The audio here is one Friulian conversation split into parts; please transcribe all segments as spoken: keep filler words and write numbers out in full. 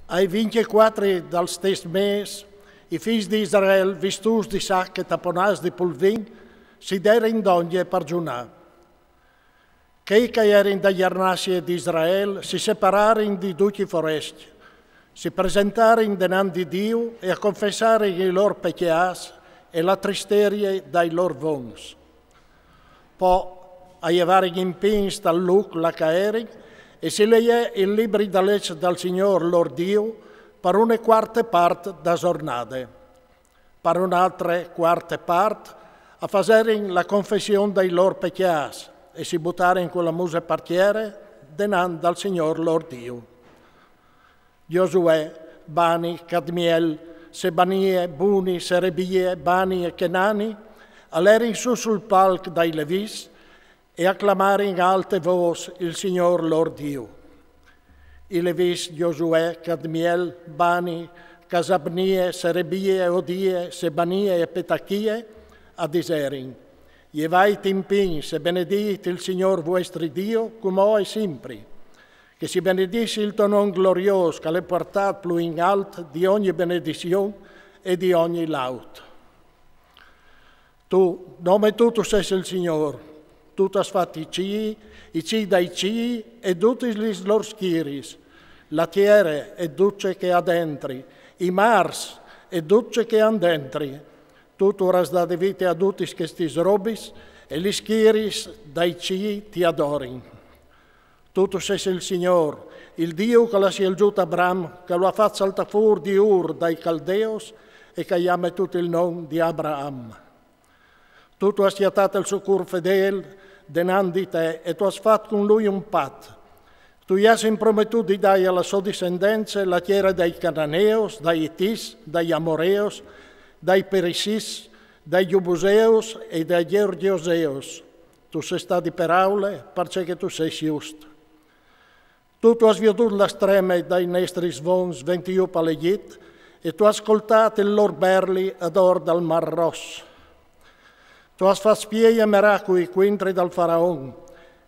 Ai vincjecuatri dal stes mês, i fîs di Israel, vistûts di sac e taponâts di polvin, si derin dongje par zunâ. Chei che a jerin da jernassie di Israel si separarin di ducj i forescj, si presentarin denant di Diu e a confessarin i lôr pecjâts e la tristerie dai lôr vons. Po a jevarin impins tal lûc là che a jerin, e si lejè il libri da leç dal Signôr lôr Diu par une cuarte part da zornade. Par une altre cuarte part a faserin la confession dai lôr pecjâts e si butarin cu la muse par tiere denant dal Signôr lôr Diu. Josuè, Bani, Cadmiel, Sebanie, Buni, Serebie, Bani e Chenani, a lerin sù sul palc dai Levîts e a clamarin a alte vôs il Signôr lôr Diu. I Levîts Josuè, Cadmiel, Bani, Casabnie, Serebie, Odie, Sebanie e Petachie a diserin: Jevait impins e benedît il Signôr vuestri Diu cumò e simpri. Che si benedissi il to non gloriôs, che al è puartât plui in alt di ogni benedizion e di ogni laud. Tu, nome tu, tu sês il Signôr. Tu tu âs fat i cîi, i cîi dai cîi e dutis lis lôr schiris, la tiere e dut ce che e à dentri, i mârs e dut ce che a àn dentri. Tu tu âs dade vite a dutis chestis robis, e lis schiris dai cîi ti adorin. Tu tu sês il Signôr, il Diu che al à sielzût Abram, che lu à fat saltâ fûr di Ur dai Caldeos e che i à metût il non di Abraham. Tu tu âs cjatât il so cûr fedêl denant di te e tu âs fat cun lui un pat. Tu i âs imprometût di dâi a la sô dissendence la tiere dai Cananeos, dai Itîs, dai Amoreos, dai Perisîts, dai Gjebuseos e dai Gjergjoseos. Tu sês stât di peraule, parcè che tu sês just. Tu tu âs viodût la streme dai nestris vons ventî jù pal Egjit, e tu âs scoltât il lôr berli adôr dal Mâr Ros. Tu âs fat spieji e meracui cuintri dal faraon,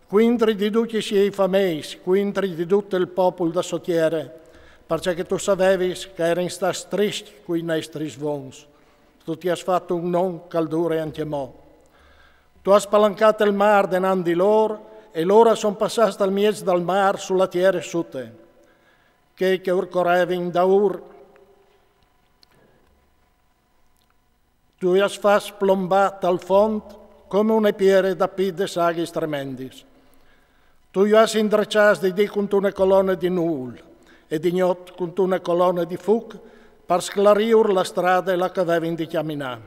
cuintri di ducj i siei fameis, cuintri di dut il popul da sô tiere, parcè che tu savevis che a jerin stâts triscj cui nestris vons. Tu ti âs fat un non che al dure ancjemò. Tu âs spalancât il mâr denant di lôr, e lôr a son passâts tal mieç dal mâr su la tiere sute. Chei che a corevin daûr, tu ju âs fats plombâ tal font come une piere dapì des aghis tremendis. Tu ju âs indreçâts di dì cuntune colone di nûl e di gnot cuntune colone di fuc, par sclarîur la strade là che a vevin di cjaminâ.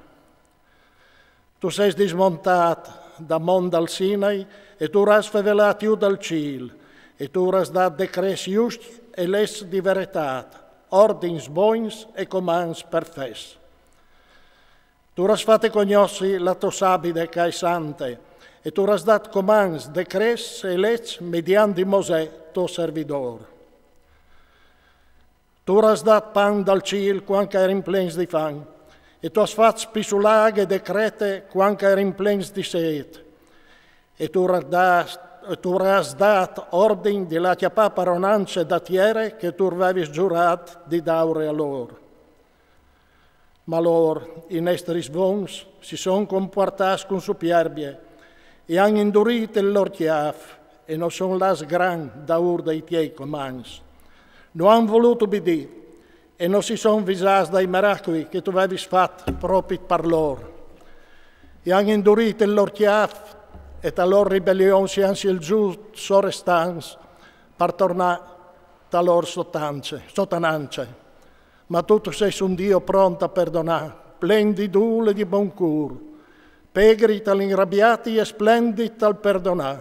Tu sês dismontât dal mont dal Sinai e tu ur âs fevelât jù dal cîl, e tu ur âs dât decrets juscj e leçs di veretât, ordins bogns e comants perfets. Tu ur âs fate cognossi la tô sabide che e je sante, e tu ur âs dât comants, decrets e leçs mediant di Mosè, to servidôr. Tu ur âs dât pan dal cîl cuant che a jerin plens di fam, e tu âs fat spissulâ aghe de crete cuant che a jerin plens di sêt. E tu ur âs dât, tu ur âs dât ordin di lâ a cjapâ paronance da tiere che tu ur vevis zurât di dâur a lôr. Ma lôr, i nestris vons, si son compuartâts cun supierbie, e a àn indurît il lôr cjâf, e no son lâts gran daûr dai tiei comants. No àn volût ubidî, e no si son visâts dai meracui che tu vevis fat propit par lôr. E a àn indurît il lôr cjâf, e ta lôr ribelion si àn sielzûts sorestants par tornâ ta lôr sotanance, sotanance. Ma tu tu sês un Diu pront a perdonâ, plen di dûl e di bon cûr, pegri tal inrabiâti e splendit tal perdonâ.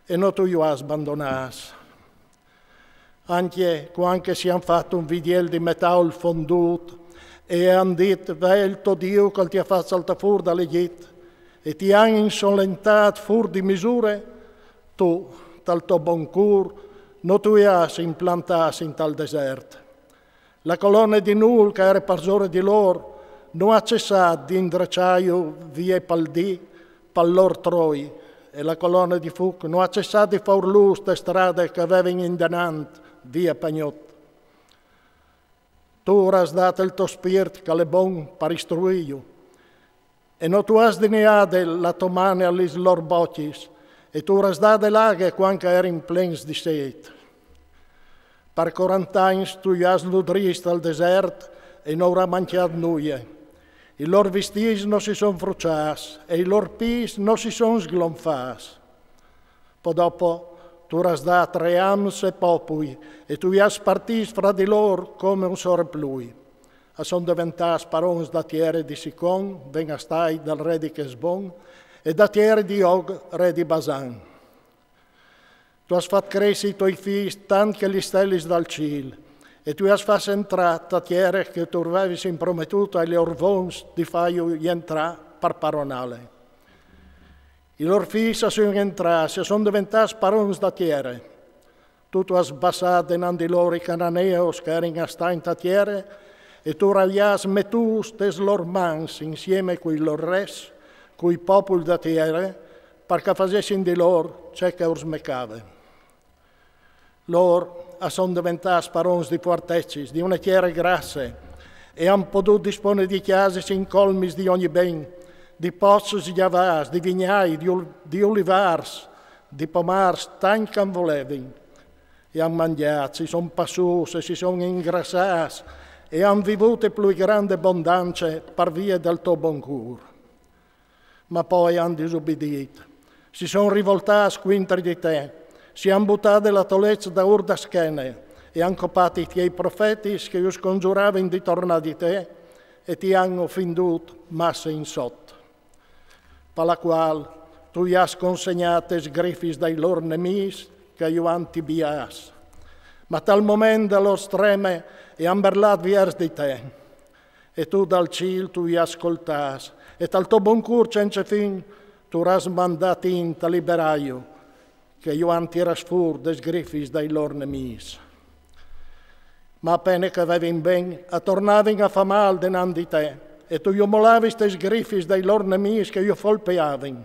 E no tu ju âs bandonâts. Ancje cuant che si àn fat un vidiel di metaul fondût e a àn dit: Ve il to Diu che al ti à fat saltâ fûr dal Egjit, e ti àn insolentât fûr di misure, tu, tal to bon cûr, no tu ju âs implantâts intal desert. La colone di nûl che a jere parsore di lôr no à cessât di indreçâju vie pal dì, pal lôr troi, e la colone di fuc no à cessât di fâur lûs te strade che a vevin indenant vie pe gnot. Tu ur âs dât il to spirt che al è bon par istruiju, e no tu âs dineade la to mane a lis lôr bocjis, e tu ur âs dade la aghe cuant che a jerin plens di sêt. Par cuarante agns tu ju âs nudrîts tal desert e no ur à mancjât nuie. I lôr vistîts no si son fruçâts e i lôr pîts no si son sglonfâts. Po dopo tu ur âs dât reams e popui, e tu ju âs spartîts fra di lôr come un soreplui. A son deventâts parons da tiere di Sicon, benestâi dal re di Chesbon, e da tiere di Og, re di Basan. Tu âs fat cressi i toi fîs tant che lis stelis dal cîl, e tu ju âs fats jentrâ ta tiere che tu ur vevis imprometût ai lôr vons di fâju jentrâ par paronâle. I lôr fîs a son jentrâts e a son deventâts parons da tiere. Tu tu âs bassât denant di lôr i cananeos che a jerin a stâ inta tiere, e tu ju âs metûts tes lôr mans insiemi cui lôr res, cui popui da tiere, par che a fasessin di lôr ce che ur smecave. Lôr a son deventâts parons di fuartecis, di une tiere grasse, e a àn podût dispone di cjasis incolmis di ogni ben, di poçs gjavâts, di vignâi, di ul-, di ulivârs, di pomârs, tant che a 'nd volevin. E a àn mangjât, si son passûts e si son ingrassâts, e a àn vivût plui grande bondance par vie dal to bon cûr. Ma po a àn disubidît, si son rivoltâts cuintri di te, si àn butade la to leç daûr da schene, e a àn copât i tiei profetis che ju sconzuravin di tornâ di te, e ti àn ofindût masse in sot. Par la cuâl tu ju âs consegnâts tes grifis dai lôr nemîs che ju àn tibiâts. Ma tal moment da lôr streme a àn berlât viers di te. E tu dal cîl tu ju âs scoltâts, e tal to bon cûr cence fin tu ur âs mandât int a liberâju, che ju àn tirâts fûr des grifis dai lôr nemîs. Ma a pene che a vevin ben, a tornavin a fâ mâl denant di te, e tu ju molavis tes grifis dai lôr nemîs che ju folpeavin.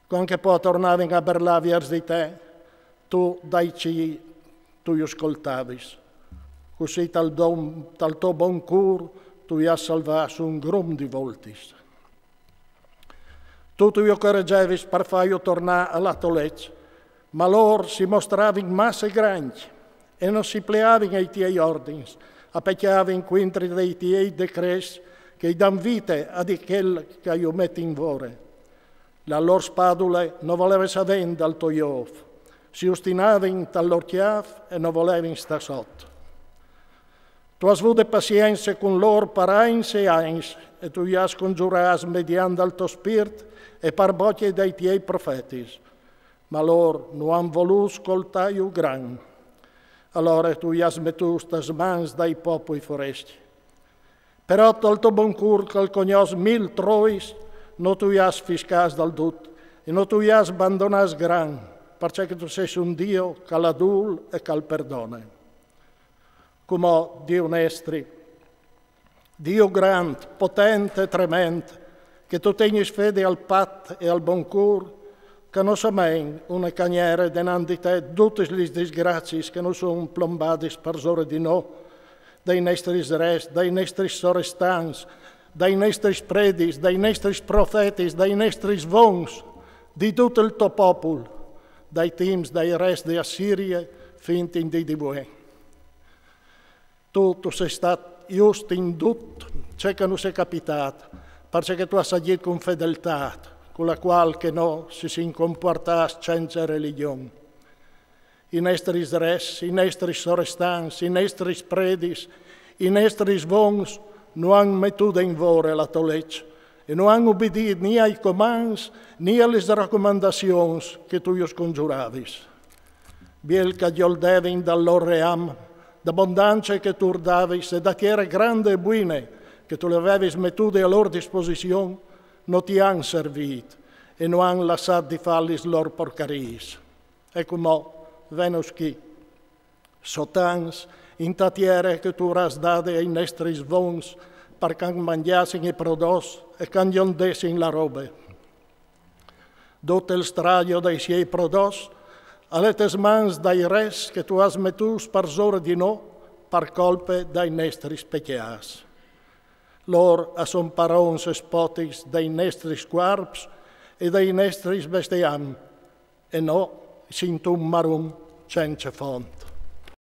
Cuant che po a tornavin a berlâ viers di te, tu dai cîl tu ju scoltavis. Cussì tal dom-, tal to bon cûr tu ju âs salvâts un grum di voltis. Tu tu ju coragevis par fâju tornâ a la to leç, ma lôr si mostravin masse grancj e no si pleavin ai tiei ordins, a pecjavin cuintri dai tiei decrets che i dan vite a di chel che a ju met in vore. La lôr spadule no voleve savênt dal to jôf, si ostinavin tal lôr cjâf e no volevin stâ sot. Tu âs vude pazience cun lôr par agns e agns, e tu ju âs sconzurâts mediant dal to spirt e par bocje dai tiei profetis. Ma lôr no àn volût scoltâju grant. Alore tu ju âs metûts tas mans dai popui forescj. Però tal to bon cûr che al cognòs mil trois, no tu ju âs fiscâts dal dut, e no tu ju âs bandonâts grant, parcè che tu sês un Diu che al adûl e che al perdone. Cumò Diu nestri, Diu grant, potent e trement, che tu tegnis fede al pat e al bon cûr, che no somèin une caniere denant di te dutis lis disgraciis che nus son plombadis parsore di nô, dai nestris res, dai nestris sorestans, dai nestris predis, dai nestris profetis, dai nestris vons, di dut il to popul, dai timps dai res di Assirie fin in dì di vuê. Tu, tu sês stât just in dut ce che nus è capitât, parcè che tu âs agjît cun fedeltât, cu la cuâl che nô si sin compuartâts cence religjon. I nestris res, i nestris sorestans, i nestris predis, i nestris vons no àn metude in vore la to leç, e no àn ubidît ni ai comants ni a lis racomandazions che tu ju sconzuravis. Biel che a gjoldevin dal lôr ream, da bondance che tu ur davis e da tiere grande e buine che tu le vevis metude a lôr disposizion, no ti àn servit e no àn lassât di fâ lis lôr porcariis. E cumò, venus chi, sot agns, inta tiere che tu ur âs dade ai nestris vons, par che a 'nd mangjassin i prodots e che a 'nd gjondessin la robe. Dut il strajo dai siei prodots al è tes mans dai res che tu âs metûts parsore di nô, par colpe dai nestris pecjâts. Lôr a son parons e spotics dai nestris cuarps e dai nestris bestiam, e no sint un marum cence font.